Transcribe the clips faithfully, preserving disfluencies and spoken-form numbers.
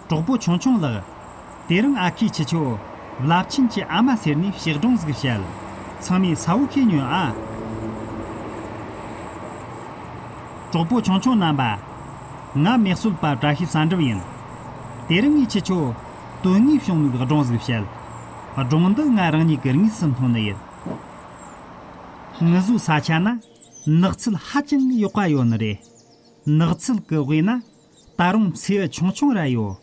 གྲོགས་པོ་ཆུང་ཆུང་ལགས། དེ་རིང་ཨ་ཁུས་ཁྱེད་ཆོ་བླ་ཆེན་གྱི་ཨ་མ་ཟེར་ནས་བཤད་སྒྲུང་ཟིག་བཤད། ཚང་མས་གསལ་བོ་ཤེས་ཉོན་ཨ། གྲོགས་པོ་ཆུང་ཆུང་རྣམ་པ། ང་མེ་གསོད་པ་བཀྲ་ཤིས་བསམ་འགྲུབ་ཡིན། དེ་རིང་ངས་ཁྱེད་ཆོ་དོན་དངོས་བྱུང་ནི་སྒྲུང་ཟིག་བཤད། སྒྲུང་འདི་ང་རང་ཉིད་ཀྱི་དངོས་སུ་མཐོང་ནི་ཡིན། ང་ཚོའི་ས་ཆ་ན་ནགས་ཚལ་ཧ་ཅང་ཡག་པ་ཡོད་ནི་རེད། ནགས་ཚལ་གི་དབུས་ན་ད་རུང་མཚེའུ་ཆུང་ཆུང་ར་ཡོད།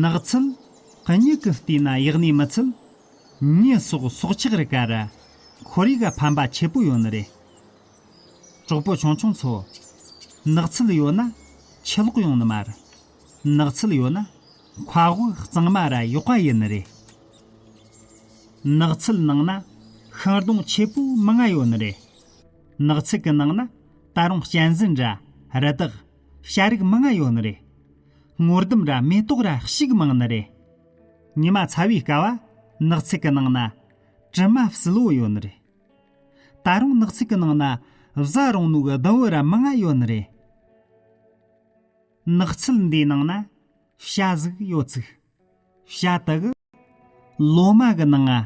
ནགས་ཚལ་གཉིད་ཀྱིས་བལྟས་ན་ཡག་ནི་མི་ཚད། མྱི་སོགས་སྲོག་ཆགས་རིགས་ག་ར་ཁོར་ཡུག་ག་ཕན་པ་ཆེ་པོ་ཡོད་ནི་རེད། གྲོགས་པོ་ཆུང་ཆུང་ཚོ། ནགས་ཚལ་ཡོད་ན་ཆུ་ལོག་ཡོང་ནི་མ་རེད། ནགས་ཚལ་ཡོད་ན་མཁའ་དབུགས་གཙང་མ་ར་ཡག་པ་ཡིན་ནི་རེད། ནགས་ཚལ་ནང་ན་ཤིང་སྡོང་ཆེ་པོ་མང་ང་ཡོད་ནི་རེད། ནགས་ཚལ་གི་ནང་ན་ད་རུང་གཅན་གཟན་ར་རི་དྭགས། བྱ་རིགས་མང་ང་ཡོད་ནི་རེད། སྔོ་ལྡུམ་ར་མེ་ཏོག་ར་ཤིག་མང་ནི་རེད། ཉི་མ་ཚ་བའི་སྐབས་ནགས་ཚལ་གི་ནང་ན་དྲི་མ་བསིལ་བོ་ཡོད་ནི་རེད། ད་རུང་ནགས་ཚལ་གི་ནང་ན་བཟའ་རུང་ནོ་གི་ལྡུམ་བུ་ར་མང་ང་ཡོད་ནི་རེད། ནགས་ཚལ་འདིའི་ནང་ན་བྱ་ཟིག་ཡོད་ཚིག། བྱ་དག་གི་ལོ་མ་གི་ནང་ང་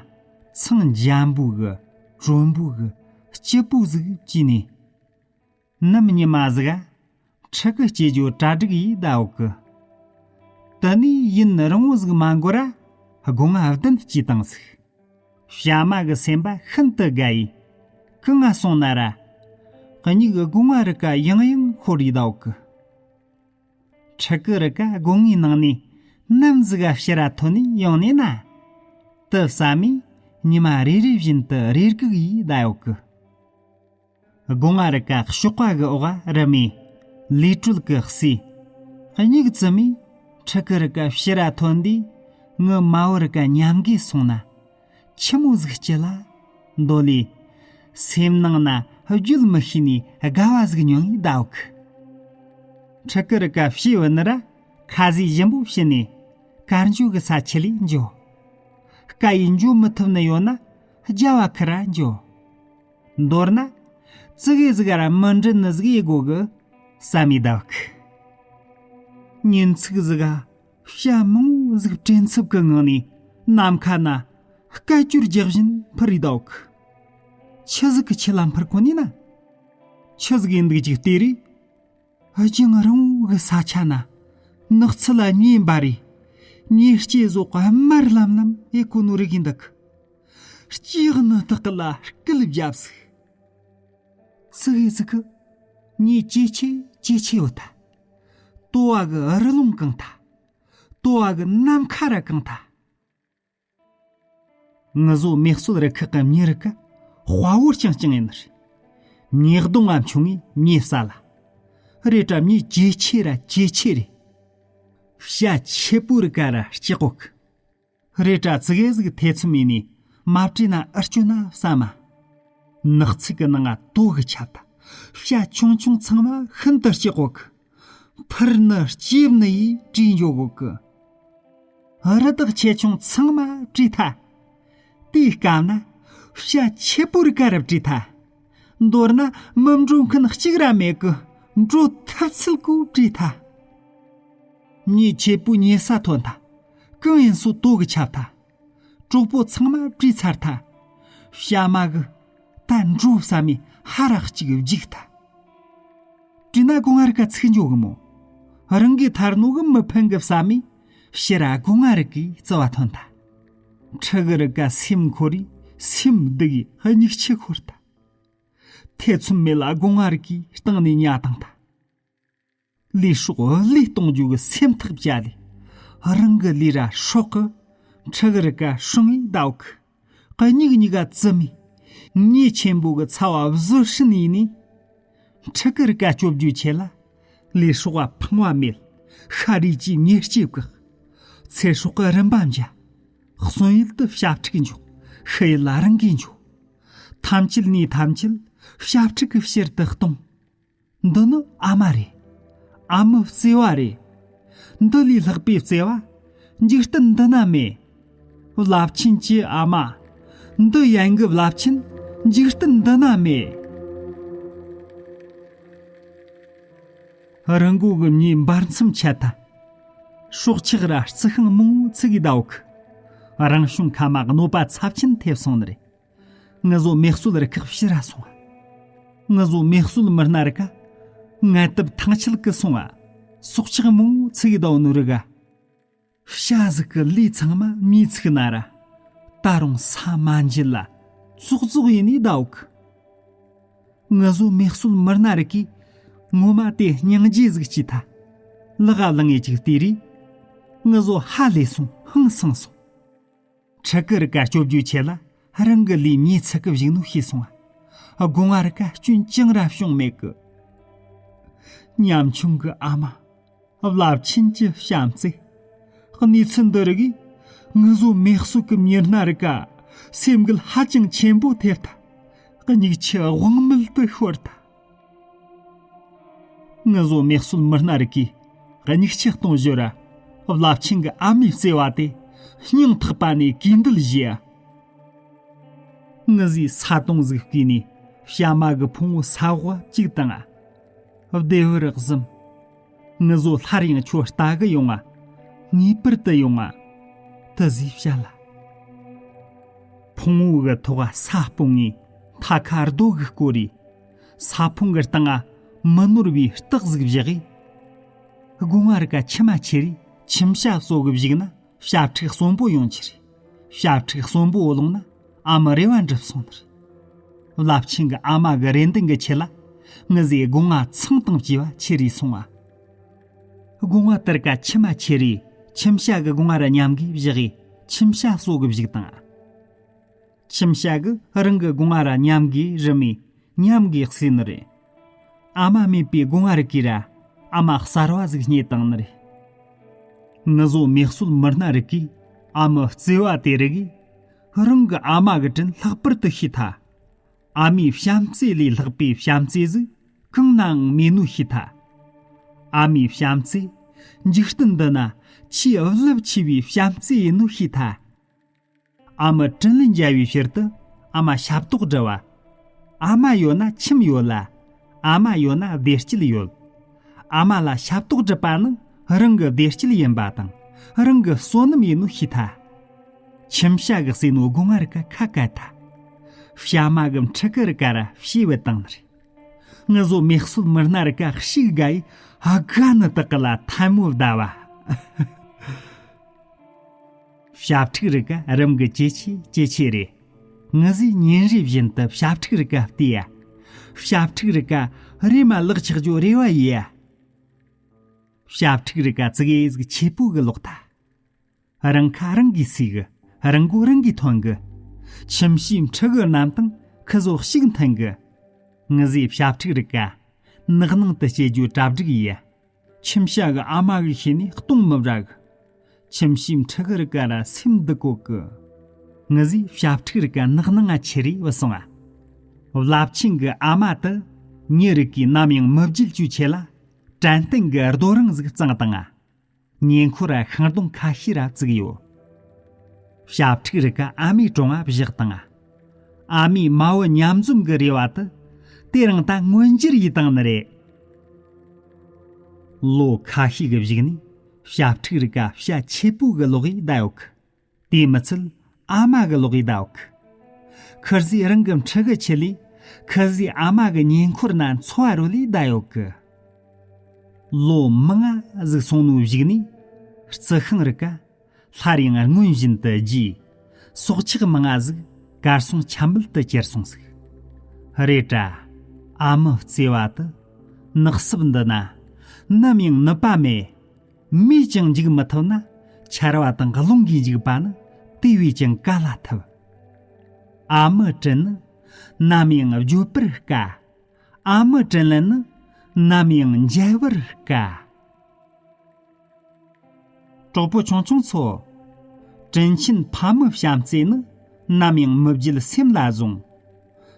ཚང་འཇམ་པོ་གི་དྲོན་པོ་གི་སྐྱིད་པོ་ཟིག་བྱས་ནས། ནམ་ཉི་མ་ཟིག་ག་ཕྲུ་གུ་སྐྱེ་རྒྱུ་གྲ་སྒྲིག་ཡས་བསྡད་ཡོད་གི། དེ་ནས་ཡུན་རིང་བོ་ཟིག་མ་འགོར་ར་སྒོ་ང་བདུན་སྐྱེས་བཏང་ཟིག། བྱ་མ་གི་སེམས་པ་ཤིན་ཏུ་དགའ་ཡིས། གང་ང་སོང་ན་ར་གཉིད་སྒོ་ང་རི་ཀ་ཡང་ཡང་ཤོར་ཡས་བསྡད་ཡོད་གི། ཕྲུ་གུ་རི་ཀ་སྒོ་ངའི་ནང་ནས་ནམ་ཟིག་ག་ཕྱིར་ར་ཐོན་ནས་ཡོང་ནས་ན། དེ་བསམ་མས་ཉི་མ་རེ་རེ་བཞིན་དུ་རེ་སྒུག་ཡས་བསྡད་ཡོད་གི། སྒོ་ང་རི་ཀ་གཤོག་པ་གི་འོག་རི་མོའི་ལས་དྲོད་ཀྱི་ཟས། མྱིག་བཙུམ་མས་ཕྲུ་གུ་རི་ཀ་ཕྱིར་ར་ཐོན་དུས། ངའི་མ་བུ་རི་ཀ་མཉམ་གི་སོང་ན་ཆི་མོ་ཟིག་སྐྱིད་ལ་འདོད་ལས། སེམས་ནང་ན་བརྗོད་མི་ཤེས་ནས་དགའ་བ་ཟིག་མྱོང་ཡས་བསྡད་ཡོད་གི། ཕྲུ་གུ་རི་ཀ་བྱིས་བུ་ནི་ར་ཁ་ཟས་ཞིམ་པོ་བྱིན་ནས་དཀར་འཇོ་གི་ས་ཆུ་ལས་འགྱོ། སྐ་ཡིས་འགྱོ་མི་ཐུབ་ནི་ཡོད་ན་རྒྱ་བ་ཁུར་ར་འགྱོ། མདོར་ན་ཙི་གེ་ཟིག་ར་མི་འདྲི་ནི་ཟིག་ཡེད་དགོ་གི་བསམ་མས་བསྡད་ཡོད་གི། ཉིན་ཚིག་ཟིག་ག་བྱ་མང་བོ་ཟིག་བྲེལ་འཚུབ་ཀྱི་ངང་ནས་ནམ་མཁའ་ན་སྐད་ཅོར་རྒྱག་བཞིན་འཕུར་ཡས་བསྡད་ཡོད་གི། ཆི་ཟིག་གི་ཆེད་ལ་འཕུར་གོ་ནི་ན། ཆི་ཟིག་ཡིན་འདུག་ཅིག་ལྟོས་རེ། རྒྱང་རིང་བོ་གི་ས་ཆ་ན་ནགས་ཚལ་ལ་མྱེ་འབར་རེ། མྱེ་ལྕེ་ཟོག་དམར་ལམ་ལམ་ཡེད་གོ་ནོ་རིག་གི་འདུག། སྐྱེ་དངོས་དག་གི་ལ་སྐུལ་བརྒྱབ་ཟིག། ཙི་གེ་ཟིག་གི་མྱེ་ཇེ་ཆེ་ཇེ་ཆེ་ཡོད་ད། ལྟོ་བ་གི་རི་ལུང་གང་ཐལ། ལྟོ་བ་གི་ནམ་མཁའ་ར་གང་ཐལ། ང་ཚོ་མེ་གསོད་རུ་ཁག་གི་མྱི་རིགས་ཀ་དཔའ་བོ་རྐྱང་རྐྱང་ཡིན་ནི་རེད། ཉེས་རྡུང་ང་མཆོང་ངས་མྱེ་བསད་ལ། རེད་དྲ་མྱེ་ཇེ་ཆེ་ར་ཇེ་ཆེ་རེད། བྱ་ཆེ་པོ་རིགས་ཀ་ར་སྐྲག་གོ་གི། རེད་དྲ་ཙི་གེ་ཟིག་ཐེ་ཚོམ་མེད་ནས་མ་བྲོས་ན་ཨེ་སྐྱོ་ན་བསམ་མ། ནགས་ཚལ་གི་ནང་ང་དོ་གི་ཁྱབ་ད། བྱ་ཆུང་ཆུང་ཚང་མ་ཤིན་ཏུ་སྐྲག་གོ་གི། འཕུར་ནི་ལྕེབ་ནི་ཡིས་བྲོས་འགྱོ་གོ་གི། རི་དྭགས་ཆེ་ཆུང་ཚང་མ་བྲོས་ཐལ། དེའི་སྐབས་ན་བྱ་ཆེ་པོ་རིགས་ཀ་ར་བྲོས་ཐལ། མདོར་ན་མི་འགྲོ་མཁན་གཅིག་ར་མེད་གི། འགྲོ་ཐུབ་ཚུལ་གོ་བྲོས་ཐལ། མྱེ་ཆེ་པོ་མྱེ་ས་ཐོན་ཐལ། གང་ཡིན་སོ་དོ་གི་ཁྱབ་ཐལ། གྲོགས་པོ་ཚང་མ་བྲོས་ཚར་ཐལ། བྱ་མ་གི་ད་འགྲོ་བསམ་མས་ཧ་རག་ཅིག་བརྒྱུགས་ཐལ། བྲོས་ན་སྒོ་ང་རི་ཀ་ཚུགས་འགྱོ་གི་མོ། རང་གིས་ཐར་ནོ་གི་མི་ཕན་གི་བསམ་མས་ཕྱིར་ར་སྒོ་ང་རི་ཀའི་རྩ་བ་ཐོན་ཐལ། ཕྲུ་གུ་རི་ཀ་སེམས་འཁོར་རེ་སེམས་སྡུག་གི་མྱིག་ཆུ་ཤོར་ཐལ། ཐེ་ཚོམ་མེད་ལ་སྒོ་ང་རི་ཀའི་སྟེང་ནས་ཉལ་བཏང་ཐལ། ལུས་སྲོག་བློས་གཏོང་རྒྱུ་གི་སེམས་ཐག་བཅད་ལས། རང་གི་ལུས་ར་སྲོག་གི་ཕྲུ་གུ་རི་ཀ་སྲུང་ངས་བསྡད་ཡོད་གི། མྱིག་གཉིས་ཀ་བཙུམ་མས། མྱེ་ཆེན་པོ་གི་ཚ་བ་བཟོད་བསྲན་ཡས་ནས། ཕྲུ་གུ་རི་ཀ་སྐྱོབ་རྒྱུའི་ཆེད་ལ། ལུས་སྲོག་བ་ཕངས་བ་མེད། ཤ་རུས་ཀྱིས་མྱེ་ལྕེ་བཀག། ཚེ་སྲོག་གི་རིམ་པ་འཇལ། གསོན་ཡུལ་དུ་བྱ་ཕྲུག་འཇོག། ཤི་ཡུལ་ལ་རང་གིས་འཇོག། ཐམས་ཅད་ནས་ཐམས་ཅད་བྱ་ཕྲུག་གི་ཕྱིར་དུ་གཏོང་། འདི་ནི་ཨ་མ་རེད། ཨ་མའི་བརྩེ་བ་རེད། འདི་ལས་ལྷག་པའི་བརྩེ་བ་འཇིག་རྟེན་འདི་ན་མེད། རླབས་ཆེན་གྱི་ཨ་མ། འདི་ཡན་གི་རླབས་ཆེན་འཇིག་རྟེན་འདི་ན་མེད། རི་མགོ་གི་མྱེ་འབར་མཚམས་ཆད་ཐལ། སྲོག་ཆགས་ར་རྩི་ཤིང་མང་བོ་ཚིག་གི་ཟླ་བོ་གི། རང་བྱུང་ཁ་མ་གནོད་པ་ཚབས་ཆེན་ཐེབས་སོང་ནི་རེད། ང་ཚོ་མེ་གསོད་རུ་ཁག་ཕྱིར་ར་སོང་ང་། ང་ཚོ་མེ་གསོད་མི་སྣ་རུ་ཀ། ངལ་དུབ་ཐང་ཆད་གི་སོང་ང་། སྲོག་ཆགས་མང་བོ་ཚིག་གི་ཟླ་བོ་ནོ་རུ་ག། བྱ་ཟིག་གི་ལུས་ཚང་མ་མིས་ཚིག་ན་ར། ད་རུང་ས་མ་འཇིལ་ལ། ཙོག་ཙོག་ཡིན་ནི་ཟླ་བོ་གི། ང་ཚོ་མེ་གསོད་མི་སྣ་རིགས་ཀྱིས་ངོ་མ་དེ་སྙིང་རྗེ་ཟིག་སྐྱེས་ཐལ། ལག་ག་ལང་ངེ་ཅིག་བལྟས་རེས། ང་ཚོ་ཧ་ལས་སོང་། ཧང་སངས་སོང་། ཕྲུ་གུ་རིགས་ཀ་སྐྱོབ་རྒྱུའི་ཆེད་ལ་རང་གི་ལུས་མེ་ཚིག་གི་བཞག་ནོ་ཤེས་སོང་ང་། སྒོ་ང་རིགས་ཀ་སྐྱོན་ཅང་ར་བྱུང་མེད་གི། ཉམ་ཆུང་གི་ཨ་མ། རླབས་ཆེན་གྱི་བྱམས་བརྩེ། གནས་ཚུལ་འདི་རིགས་ཀྱིས་ང་ཚོ་མེ་གསོད་ཀྱི་མི་སྣ་རིགས་ཀ་སེམས་འགུལ་ཧ་ཅང་ཆེན་པོ་ཐེབས་ཐལ། སྙིགས་ཆུ་དབང་མེད་དུ་ཤོར་ཐལ། ང་ཚོ་མེ་གསོད་མི་སྣ་རིགས་ཀྱིས་སྙིགས་ཆུ་གཏོང་ཞོར་ར། རླབས་ཆེན་གྱི་ཨ་མའི་བརྩེ་བ་དེ་སྙིང་ཐག་པ་ནས་གུས་འདུད་བཞེས། ང་ཚོས་ས་དོང་ཟིག་བརྐོས་ནས་བྱམས་མ་གི་ཕུང་བོ་ས་འོག་བཅུག་བཏང་ང་། བདེ་བར་གཟིམ། ང་ཚོ་སླར་ཡང་ཁྱོད་ལྟ་གི་ཡོང་ང་། ངེས་པར་དུ་ཡོང་ང་། དེ་ཟིག་བཤད་ལ། ཕུང་བོ་གི་ཐོག་ས་སྤུངས་ངས་མཐའ་ཁ་རྡོ་གིས་བསྐོར་རེ། ས་ཕུང་གི་སྟེང་ང་མི་ནོར་བའི་རྟགས་ཟིག་བཞག་གི། སྒོ་ང་རིགས་ཀ་མཆི་མ་ཆེ་རེ་ཁྱིམ་བྱ་གསོ་གི་བཞག་ན། བྱ་ཕྲུག་གསོན་པོ་ཡོང་ཆེད། བྱ་ཕྲུག་གསོན་པོ་བླངས་ན་ཨ་མའི་རེ་བ་འགྲུབ་སོང་ནི་རེད། རླབས་ཆེན་གྱི་ཨ་མ་གི་རེ་འདུན་གྱི་ཆེད་ལ། ང་ཚོས་སྒོ་ང་ཚང་དང་བཅས་པ་ཁྱེར་རེ་སོང་ང་། སྒོ་ང་དེར་ཀ་མཆི་མ་ཆེ་རེ་ཁྱིམ་བྱ་གི་སྒོ་ང་ར་མཉམ་གི་བཞག་གི་ཁྱིམ་བྱ་གསོ་གི་བཞག་བཏང་། ཁྱིམ་བྱ་གིས་རང་གི་སྒོ་ང་ར་མཉམ་གི་རི་མོས་མཉམ་གི་བསྲེས་ནི་རེད། ཨ་མ་མེད་པའི་སྒོ་ང་རིགས་ཀྱིས་ར་ཨ་མ་གསར་བ་ཟིག་རྙེད་བཏང་ནི་རེད། ང་ཚོ་མེ་གསོད་མི་སྣ་རིགས་ཀྱིས་ཨ་མའི་བརྩེ་བ་དེ་རིགས་ཀྱིས་རང་གི་ཨ་མ་གི་དྲིན་ལྷག་པར་དུ་ཤེས་ཐལ། ཨ་མའི་བྱམས་བརྩེ་ལས་ལྷག་པའི་བྱམས་བརྩེ་ཟིག་གང་ནའང་མེད་ནོ་ཤེས་ཐལ། ཨ་མའི་བྱམས་བརྩེ། འཇིག་རྟེན་འདི་ན་ཆེས་རླབས་ཆེ་བའི་བྱམས་བརྩེ་ཡིན་ནོ་ཤེས་ཐལ། ཨ་མའི་དྲིན་ལན་འཇལ་བའི་ཕྱིར་དུ་ཨ་མ་ཞབས་ཏོག་བསྒྲུབས་པ། ཨ་མ་ཡོད་ན་ཁྱིམ་ཡོད་ལ། ཨ་མ་ཡོད་ན་བདེ་སྐྱིད་ཡོད། ཨ་མ་ལ་ཞབས་ཏོག་བསྒྲུབས་པ་ནི་རང་གི་བདེ་སྐྱིད་ཡིན་པ་དང་རང་གི་བསོད་ནམས་ཡིན་ནོ་ཤེས་ཐལ། ཁྱིམ་བྱ་གིས་བསྲེས་ནོ་སྒོ་ང་རིགས་ཀ་ཁ་བཀལ་ཐལ། བྱ་མ་གི་ཕྲུ་གུ་རིགས་ཀ་ར་བྱིས་བུད་བཏང་ནི་རེད། ང་ཚོ་མེ་གསོད་མི་སྣ་རིགས་ཀ་ཤིག་དགའ་ཡི་ཨ་དགའ་ནི་དག་གི་ལ་ཐལ་མོ་བརྡབས་པ། བྱ་ཕྲུག་རིགས་ཀ་རང་གི་ཇེ་ཆེ་ཇེ་ཆེ་རེད། ང་ཚོས་ཉིན་རེ་བཞིན་དུ་བྱ་ཕྲུག་རིགས་ཀ་བལྟས་ཡ། བྱ་ཕྲུག་རིགས་ཀ་རེམ་མ་ལག་ཆགས་རྒྱུ་རེ་བ་ཡས་ཡ། བྱ་ཕྲུག་རིགས་ཀ་ཙི་གེ་ཟིག་ཆེ་པོ་གི་ལོག་ཐལ། རང་ཁ་རང་གིས་ཟོས་གི། རང་མགོ་རང་གིས་ཐོན་གི། ཁྱིམ་བྱའི་ཕྲུ་གུ་རྣམས་དང་ཁི་ཚོ་ཞིག་མཐུན་གི། ང་ཚོས་བྱ་ཕྲུག་རིགས་ཀ་ནགས་ནང་དུ་སྐྱེལ་རྒྱུ་གྲ་སྒྲིག་ཡས། ཁྱིམ་བྱ་གི་ཨ་མ་གིས་ཤེས་ནས་གཏོང་མི་བྲ་གི། ཁྱིམ་བྱའི་ཕྲུ་གུ་རིགས་ཀ་ར་སེམས་སྡུག་གོ་གི། ང་ཚོས་བྱ་ཕྲུག་རིགས་ཀ་ནགས་ནང་ང་ཁྱེར་རེ་བུད་སོང་ང་། རླབས་ཆེན་གི་ཨ་མ་དེ་མྱི་རིགས་ཀྱིས་ནམ་ཡང་མི་བརྗེད་རྒྱུའི་ཆེད་ལ་དྲན་རྟེན་གི་རྡོ་རིང་ཟིག་བཙངས་བཏང་ང་། ཉེ་འཁོར་ར་ཤིང་སྡོང་ཁ་ཤས་ར་བཙུགས་ཡོད། བྱ་ཕྲུག་རིགས་ཀ་ཨ་མའི་དྲུང་ང་བཞག་བཏང་ང་། ཨ་མའི་མ་བུ་མཉམ་འཛོམས་གི་རེ་བ་དེ་དེ་རིང་ད་མངོན་འགྱུར་ཡས་བཏང་ནི་རེད། ལོ་ཁ་ཤས་གི་གཞུག་ནས་བྱ་ཕྲུག་རིགས་ཀ་བྱ་ཆེ་པོ་གི་ལོག་གི་བསྡད་ཡོད་གི། དེ་མི་ཚད་ཨ་མ་གི་ལོག་གི་བསྡད་ཡོད་གི། ཁི་ཟོས་རང་གི་ཕྲུ་གུ་ཁྱེར་ལས་ཁི་ཟོས་ཨ་མ་གི་ཉེ་འཁོར་ན་འཚོ་བ་རོལ་ལས་བསྡད་ཡོད་གི། ལོ་མང་ང་ཟིག་སོང་ནོའི་གཞུག་ནས་རྩི་ཤིང་རིགས་ཀ་སླར་ཡང་སྔོན་བཞིན་དུ་རྒྱས། སྲོག་ཆགས་མང་ང་ཟིག་གར་སོང་ཆ་མེད་དུ་གྱུར་སོང་ཟིག། རེད་དྲ། ཨ་མའི་བརྩེ་བ་དེ་ནགས་སྲུབས་འདི་ན་ནམ་ཡང་ནུབ་པ་མེད། མེས་ཀྱང་འཇིག་མི་ཐུབ་ན་ཆར་པ་དང་རླུང་གིས་འཇིག་པ་ནི་དེ་བས་ཀྱང་ག་ལ་ཐུབ། ཨ་མའི་དྲིན་ནི་ནམ་ཡང་བརྗོད་པར་དཀའ། ཨ་མའི་དྲིན་ལན་ནི་ནམ་ཡང་འཇལ་བར་དཀའ། གྲོགས་པོ་ཆུང་ཆུང་ཚོ། དྲིན་ཆེན་ཕ་མའི་བྱམས་བརྩེ་ནི་ནམ་ཡང་མི་བརྗེད་སེམས་ལ་བཟུང་།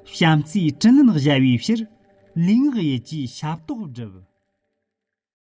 བྱམས་བརྩེའི་དྲིན་ལན་འཇལ་བའི་ཕྱིར་ལུས་ངག་ཡིད་ཀྱིས་ཞབས་ཏོག་བསྒྲུབས།